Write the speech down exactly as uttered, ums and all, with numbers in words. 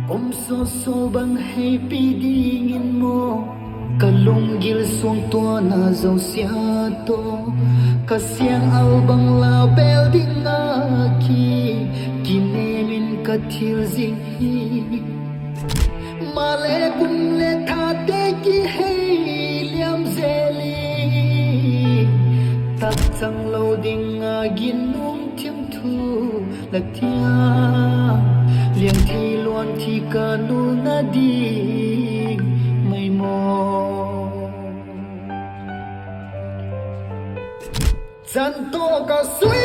Um sawsaw bang heipi dingin maw, ka lunggil suangtuana zosia tawh, ka siang al bang la bêl ding a ki, kinem in ka thil zing hi. Maleh kum le thate kihei liam zel i, tak chang lo ding a ginum thim thu la tia, liang thei luan thi ka nulna ding mai maw. Chan tawh ka sui